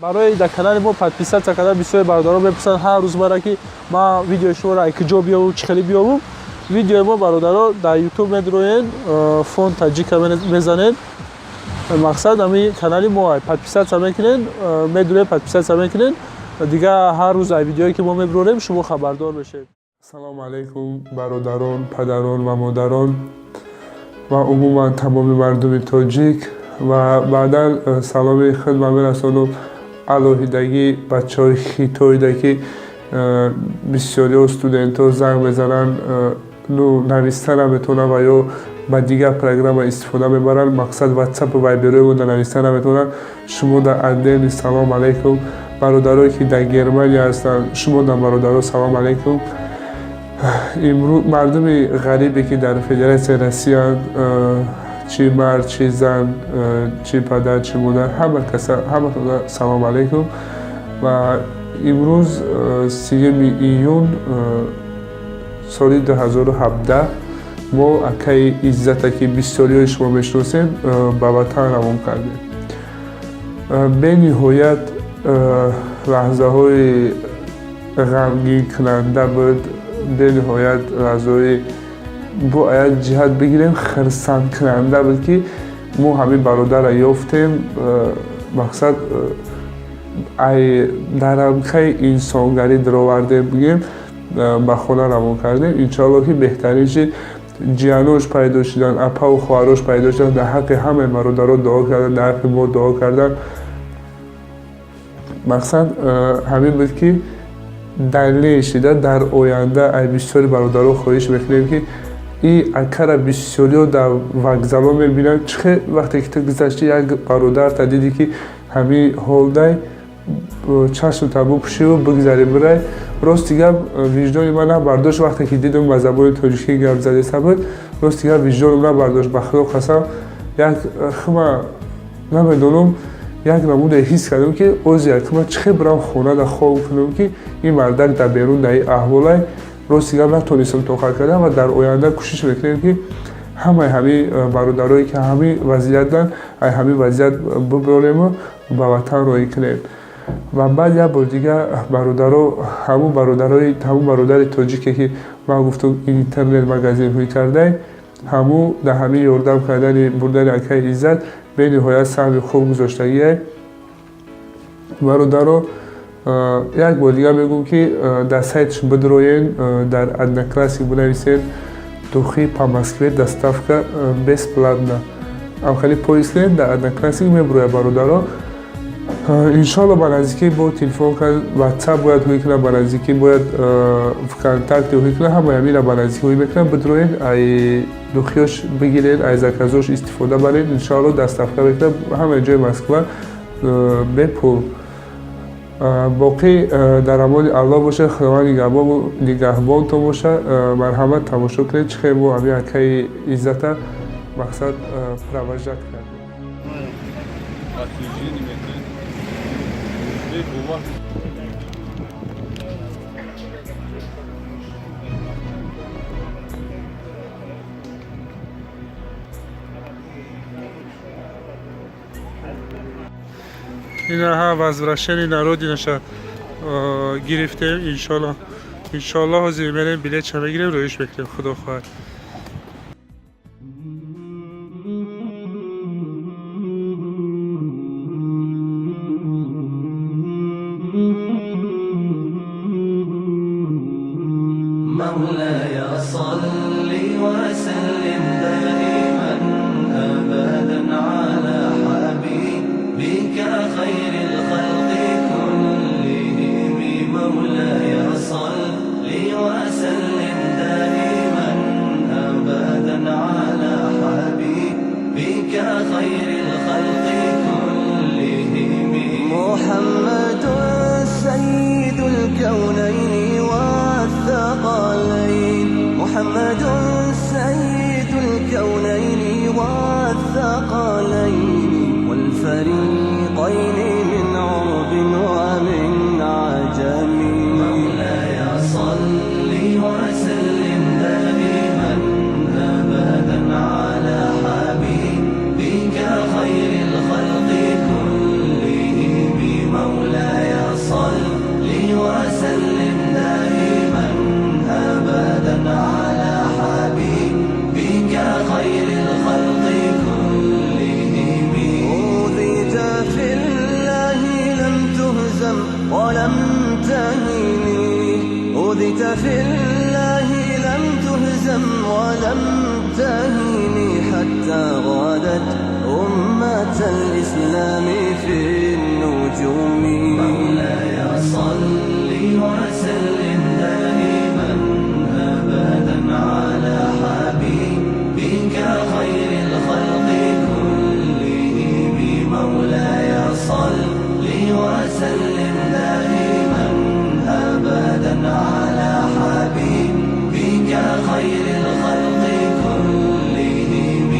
Барои дар канали мо подписаться кардан, бисёри бародарон мепурсанд ҳар рӯз мара, ки ман видеои шуморо ай куҷо биёвум, чӣ хеле биёвум. Видеои мо, бародаро, дар Ютуб медроен, Фонд Таҷика мезанед, мақсад ҳами канали мо, подписаться мекунед, медуред, подписаться мекунед, дигар ҳар рӯз ай видеое ки мо мебирорем, шумо хабардор мешед. Ассалому алайкум, бародарон, падарон ва модарон ва умуман тамоми мардуми тоҷик. Ва баъдан саломи худма мерасонам алоҳидагӣ бачаҳои хитоида, ки бисёриҳо студентҳо занг мезананд, ну, нависта наметавонанд ва ё ба дигар программа истифода мебаранд, мақсад Ватсапу Вайберҳои мо нависта наметавонанд. Шумо дар отдельный салом алайкум. Бародарое ки дар Германия ҳастанд, шумо дар бародаро салом алайкум. Имрӯз мардуми ғарибе ки дар Федератсияи Россияанд, чӣ мард, чӣ зан, чӣ падар, чӣ модар, ҳама каса, ҳаматона салом алайкум. Ва имрӯз 30 июн соли 2017 мо акаи Иззата, ки бисёриҳои шумо мешиносем, ба ватан равон кардем. Бениҳоят лаҳзаҳои ғамгинкунанда буд, бениҳоят лаҳзаҳои бо як ҷиҳат бигирем хирсандкунанда буд, ки мо ҳамин бародарро ёфтем, мақсад ай дар рамкаи инсонгарӣ даровардем, бигем, ба хона равон кардем. Иншоалло, ки беҳтарин шид, ҷиянош пайдо шуданд, апаву хоҳарош пайдо шуданд, дар ҳаққи ҳамаи бародаро дуо карданд, дар ҳаққи мо дуо карданд. Мақсад ҳамин буд, ки далел шида дар оянда ай бисёри бародаро хоҳиш мекунем, ки и акара бисёриҳо дар вокзалҳо мебинанд. Чӣ вақте ки ту гузашти, як бародарта дидӣ, ки ҳамин ҳолдай, чашмта бупӯшиву бигзари, бирай. Рости гап, виҷдони ман набардошт. Вақте ки дидам ба забони тоҷикӣ гап задеса буд, рости гап, виҷдонам набардошт. Ба Худо қасам, як хма намедонам, як намуде ҳис кардам, ки ози якма чӣ хел бирам хона да хоб кунам, ки ин мардак дар берун дар ин аҳволай. Рости гап, натонистам тоқат кардам. Ва дар оянда кӯшиш мекунем, ки ҳамаи ҳамин бародарое ки ҳамин вазъиятанд, ай ҳамин вазъият бибарему ба ватан роҳӣ кунем. Ва баъд як бор дигар, бародаро, ҳамун бародарои, ҳамун бародари тоҷике, ки ман гуфтам, интернет магазин ҳуй кардай, ҳамун дар ҳамин ёрдам кардани бурдани акаи Иззат бениҳоят саҳми хуб гузоштагиай. Бародаро, як бор дигар мегӯм, ки дар сайтш бидроен, дар Одноклассник бинависен «духи по Москве доставка бесплатно», амхали поиск кунед, дар Одноклассник мебурояд. Бародаро, иншоалло, ба наздикӣ бо телефон кард, Ватсап бояд ҳуй кунад, ба наздикӣ бояд ВКонтакте ҳуй кунад, ҳамаи ҳамина ба наздикӣ ҳуй мекунад. Бидроен, ай духиёш бигиред, ай заказош истифода баред. Иншоалло, доставка мекунад ҳамаи ҷои Москва бепул. Боқӣ дар амони Аллоҳ бошад, Худованд нигаҳбонтон бошад. Марҳамат, тамошо кунед, чӣ хел мо ҳамин акаи Иззата, мақсад, провожать кардем. Подтверждение метред. Бе бовар. Инаҳа, возвращение на родинаша гирифтем. Иншоалло, иншоалло, ҳозир мерем, билетша мегирем, роиш мекунем, Худо хоҳад. مولاي صل وسلم دائما ابدا على حبيبك خير الخلق كلهم. مولاي صل وسلم دائما ابدا على حبيبك خير الخلق كلهم. محمد سيد الكونين والثقلين. ولم تهني، أوذيت في الله لم تهزم ولم تهني، حتى غادت أمة الإسلام في النجوم. مولاي صل وسلم دائما أبدا على حبيبك خير الخلق كلهم. مولاي صل وسلم دائما أبدا على حبيبك خير الخلق كلهم.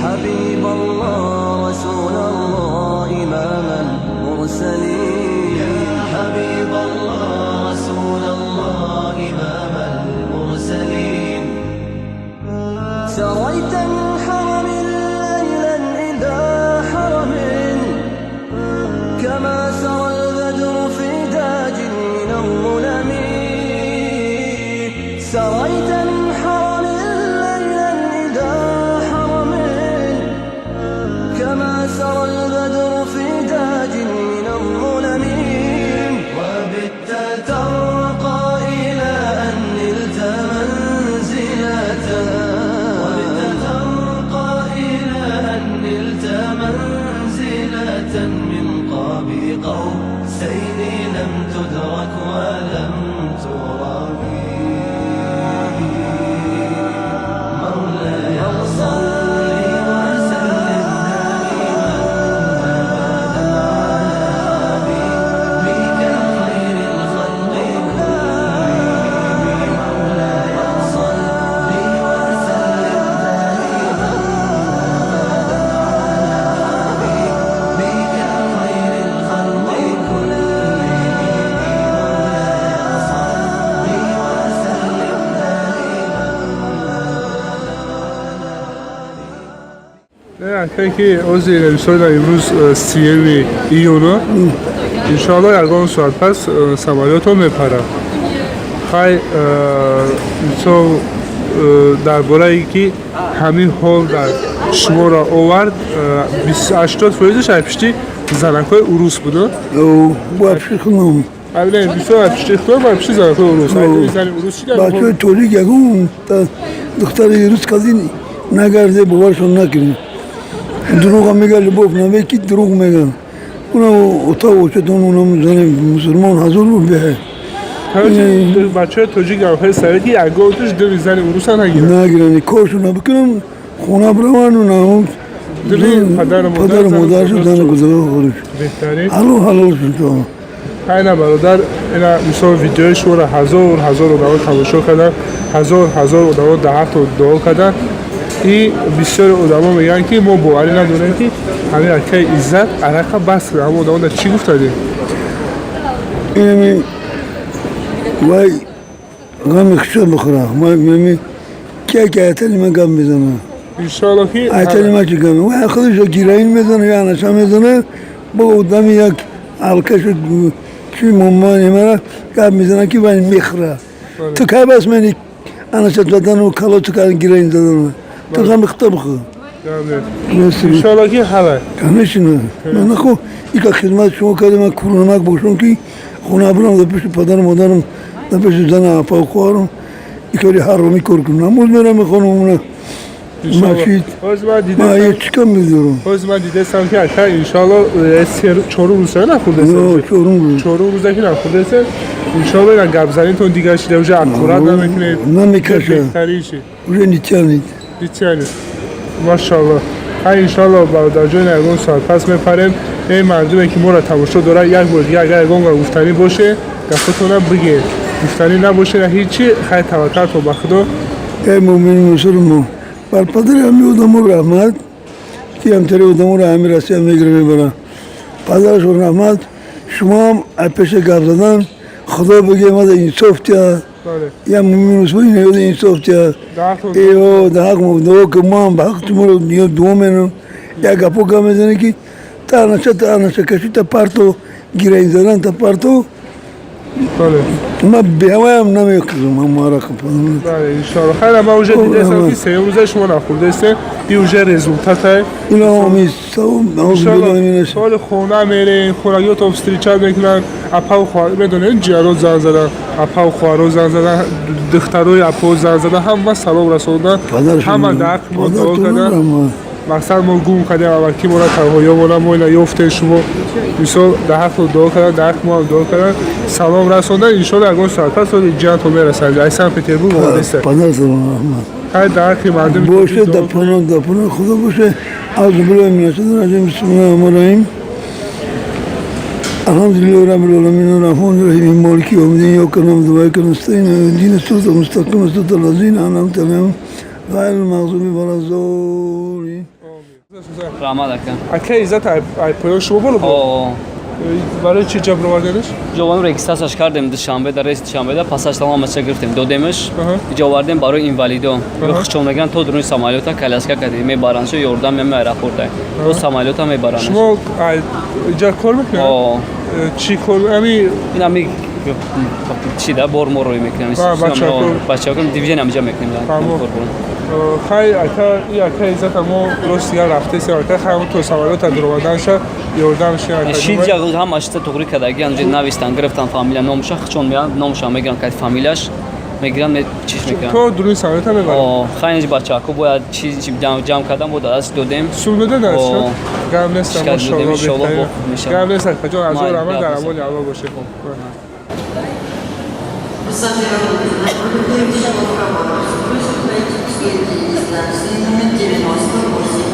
حبيب الله رسول الله إمام المرسلين، يا حبيب الله رسول الله إمام المرسلين. سريت من حرم ليلا إلى حرم، كما سرى البدر في داج من الظلم. سريت من حرم ليلا إلى حرم، كما سرى البدر في داج من الظلم. وبت ترقى إلى أن نلت منزلة، وبت ترقى إلى أن نلت منزلة من قاب قوسين لم تدرك ولم ترم. مولاي صل وسلم دائما أبدا على حبيبك خير الخلق كلهم. مولاي صل وسلم دائما أبدا على حبيبك خير الخلق كلهم. مولاي صل وسلم دائما. Не, ки ози мисол имрӯз 30-уми июну, иншоалло, ягон соат пас самолётҳо мепарад. Хай, мисол, дар бораи ки ҳамин ҳол дар шуморо овард, 80%-аш ай пишти занакҳои урус буду? Ба пишти худам. Не, бисёр ай пишти худам, ай пишти занакҳои урус. Зани урус чӣ? Бачаҳои толик ягон духтари рус кази нагарде, боваршон накунед. Дурӯға мега, любовь навеки дурӯғ меган. Уна ота очатон, унам зани мусулмон ҳазор бор беҳ. Бачаҳои тоҷик ҳои совети ягонташ дили зани уруса нагирад. Нагиранд, коршона бикунам, хона бираванд, уна дили падару падару модаршу, зану гузаро худаш. Беҳтарин. Ҳалол ҳалол шуд. Айна, бародар, ина мисол видеои шуморо ҳазор ҳазор одамо тамошо карданд, ҳазор ҳазор одамо даҳато дуо карданд. И бисёри одамо мегӯянд, ки мо боварӣ надорем, ки ҳамин акаи Иззат арақа бас кард. Ҳамон одамо дар чӣ гуфтадем? Инами вай ғами хушо бихӯра. Мами ки ки айтани ман гап мезана. Иншоалло, ки айтани ман чи гап, вай худашо гираин мезана ё анаша мезана, бо одами як алкашу чи момани мара гап мезана, ки вай мехӯра. Ту кай бас мени анаша задану калоту гираин задану, ту ғами хута бихӯр. Иншоалло, ки ҳала. Конечно, ман нахо ика хизмат шумо кардем, ман курнамак бошам, ки хона бирам, дар пеши падару модарам, дар пеши зана, апа, хоҳарам икори ҳаромӣ кор кунам. Намоз мерам, мехонам уна масҷид. Ман я чӣ кам медорам? Ҳозир ман дидастам, ки ака, иншоалло, чорум рӯза нахӯрдасем. Чорум рӯз. Чорум рӯза ки нахӯрдасем, иншоалло, ина гапзанитон дигар шида, уже аккурат намекунед. Намекаша. Беҳтарин шид. Уже не тянет. Не тянет, машоалло. Ҳай, иншоалло, бародарҷон, ягон соат пас мепарем. Эй мардуме, ки моро тамошо дорад, як бор дига агар ягон гуфтанӣ боше, гапотона бигед. Гуфтанӣ набоше, на ҳичи. Хай, таваккалтон ба Худо. Эй муъмини мусулмон, бар падари ҳами одамо раҳмат, ки ҳамтари одаморо ҳами Россия мегира, мебаранд. Падарашон раҳмат. Шумоам аз пеша гап задан, Худо бигӯ, мада инсоф тия. Я муъмин мусулмон инаёда инсоф тия. Эо да ҳақ дуо ки маам ба ҳақ шуморо дуо менам. Як гапо гап мезанем, ки та анаша, та анаша каши, та парто, гираин задан, та парто. Бале. Ма беҳаваям намекузам, ҳама арақа. Бале, иншоалло. Хайр, ман уже дидастам, ки сеюм рӯза шумо нахӯрдастем, и уже результат ай. Илоҳи савом. Соли хона мерем, хонагиётон встречать мекунанд, апау хоҳар, медонед, ҷиаро занг задан, апау хоҳаро занг задан, духтарои апо занг задан, ҳама салом расондан, ҳама дар ҳаққи мо дуо кардан. Мақсад, мо гум кардем, аввалки мора танҳо ёбона, мо ина ёфтем шумо. Мисол, дар ҳаққи дуо кардан, дар ҳаққи мо ҳам дуо кардан, салом расондан. Иншоалло, ягон соат пас соли ҷиҳатон мерасанд, ай Санкт Петербург омадеста. Хайр, дар ҳаққи мардуми Боше, дар паноҳ, дар паноҳ Худо боше. أعوذ بالله من الشيطان الرجيم، بسم الله الرحمن الرحيم، الحمد لله رب العالمين، الرحمن الرحيم، مالك يوم الدين، إياك نعبد وإياك نستعين، اهدنا الصراط المستقيم، صراط الذين أنعمت عليهم غير المغضوب ولا الضالين. Раҳмат, ака. Ака Иззат, ай поён шумо боло? О. Барои чӣ ҷабр оварданаш? Ҷован регистрация ш кардем Душанбе, дар рейси Душанбеда пассажтам ҳамаша гирифтем, додемаш, иҷо овардем барои инвалидо. Хучон мегиран то дуруни самолёта, коляска кади мебараншо, ёрдам мема аэропорта то самолёта мебаранш. Шумо иҷа кор мекунед? О. Чӣ кор ами? Ин ами чи да бор мо рӯй мекунем, бачако движение ҳамиҷа мекунем. Хай, ака, и ака Иззата мо рост дигар рафтесем, ака. Хай, то самолёта дуромаданша ёрдам ши. Шиҷа ҳамаш чиза туғри кардаги, анҷа навистан, гирифтан фамилия, номша, хучон меянд, номша мегиран, кайд фамилияш мегиран, чиш мекунан. То дуруни самолёта мебаранд. Хай, инҷ бачако бояд чиз ҷамъ кардан, бо даст додем. Сум дода даст? Гап нест, иншоалло. Гап нест, акаҷон, азор раҳмат, дар амони Аллоҳ бошед. Пассажиров, просят пройти к стойке регистрации номер 98.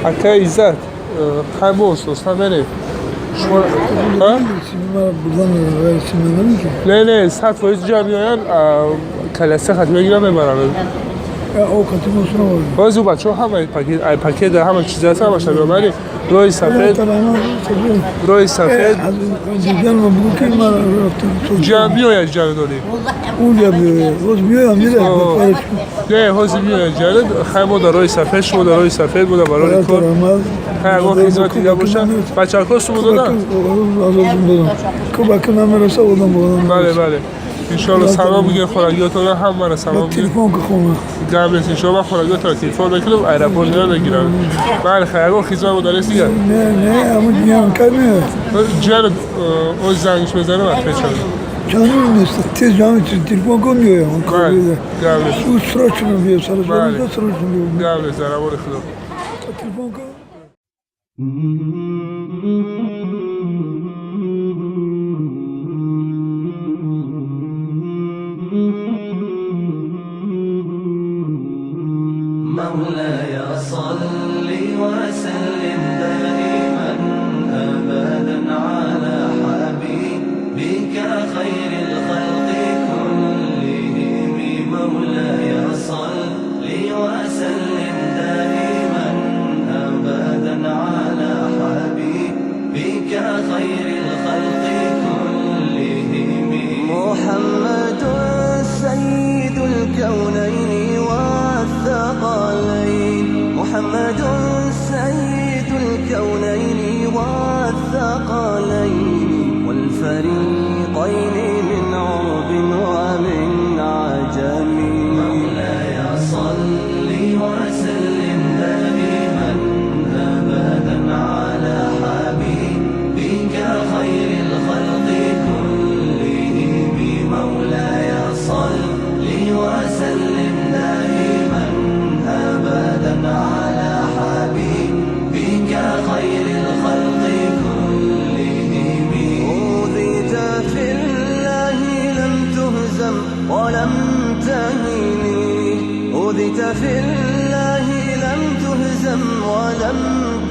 Ака Иззат, хай, мо остоста мерем. Шумо не, не, 100% ҷа меоянд, коляска хат мегиран, мебаранд. Боз ӯ бачаҳо ҳама пакет, ҳама чиз аст, ҳамаша меомади. Роҳи сафед, роҳи сафед. Ҷа меояд, ҷа дорӣ. Не, ҳозир меояд ҷа. Хай, мо дар роҳи сафед, шумо дар роҳи сафед, мо дар барори кор. Хай, ягон хизмати дига боша, бачаҳо сумо доданд. Бале, бале, иншоалло. Салом бигӯед хонагиётона, ҳамара салом. Гап нест, иншоалло, ман хонагиётона телефон мекунам, аэропорт меояд, мегирам. Бале, хай, ягон хизмат бо дарест дигар? Ҷиҳан оз зангш мезанам, отвечам. Чанд нест, тез ҷамъ телефон кун, меоям. Гап нест. Срочно биё, срочно биё. Гап нест, дар амони Худо. Телефон кун. مولاي صل وسلم دائما ابدا على حبيبك خير الخلق كلهم. مولاي صل وسلم دائما ابدا على حبيبك خير الخلق كلهم. محمد سيد الكونين والثقلين، محمد سيد الكونين والثقلين والفريقين من عرب ومن عجم. مولاي صل وسلم دائما ابدا على حبيبك خير الخلق كلهم. مولاي صل وسلم دائما ابدا على حبيبك خير الخلق كلهم. أوذيت في الله لم تهزم ولم تهني، أوذيت في الله لم تهزم ولم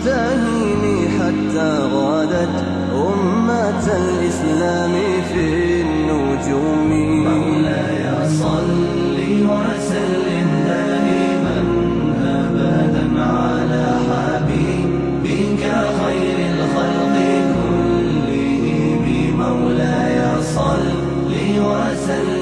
تهني، حتى غادت أمة الإسلام في النجوم. مولاي صل وسلم دائما أبدا على حبيبك خير الخلق كلهم. مولاي صل وسلم.